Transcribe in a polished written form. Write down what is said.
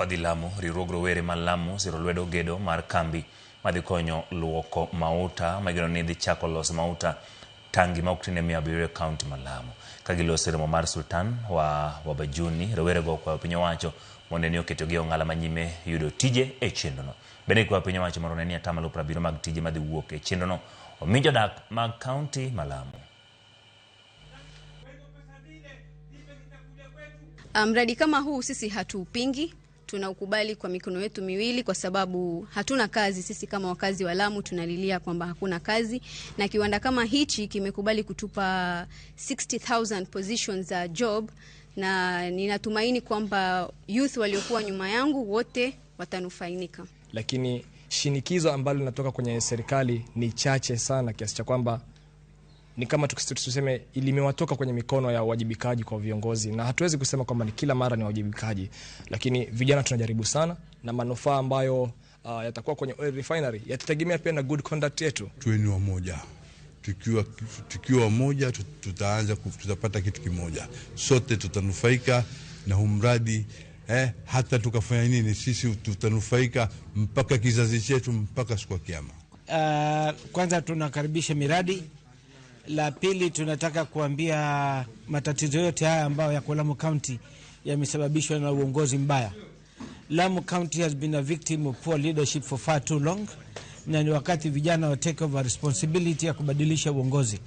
Wadhi Lamu, riwruog rowere ma Lamu osiro lwedo gedo mar kambi madhi konyo luoko mauta ma igeno ni dhi chako loso mauta tangi ma ok tin ne 700 e kaunti ma Lamu. Ka giloso e romo mar Sultan wa Wabajuni, rowerego okwayo piny owacho mondo ni oketogi e ong'ala ma nyime yudo tije e chenrono. Bende gikwayo piny owacho mondo one ni 70% mag tije madhi wuok e chenrono omi jodak mag kaunti ma Lamu. Mradi kama huu sisi hatuupingi, tunaukubali kwa mikono yetu miwili kwa sababu hatuna kazi. Sisi kama wakazi wa Lamu tunalilia kwamba hakuna kazi, na kiwanda kama hichi kimekubali kutupa 60,000 positions za job, na ninatumaini kwamba youth waliokuwa nyuma yangu wote watanufaika. Lakini shinikizo ambalo linatoka kwenye serikali ni chache sana kiasi cha kwamba ni kama tuseme limewatoka kwenye mikono ya uwajibikaji kwa viongozi, na hatuwezi kusema kwamba ni kila mara ni wajibikaji, lakini vijana tunajaribu sana, na manufaa ambayo yatakuwa kwenye oil refinery yatategemea pia na good conduct yetu. Tuweni wamoja, tukiwa wamoja tutaanza tutapata kitu kimoja, sote tutanufaika na huu mradi hata tukafanya nini sisi tutanufaika mpaka kizazi chetu mpaka siku ya Kiyama. Kwanza tunakaribisha miradi. La pili tunataka kuambia matatizo yote haya ambayo yako Lamu County yamesababishwa na uongozi mbaya. Lamu County has been a victim of poor leadership for far too long, na ni wakati vijana wa take over responsibility ya kubadilisha uongozi.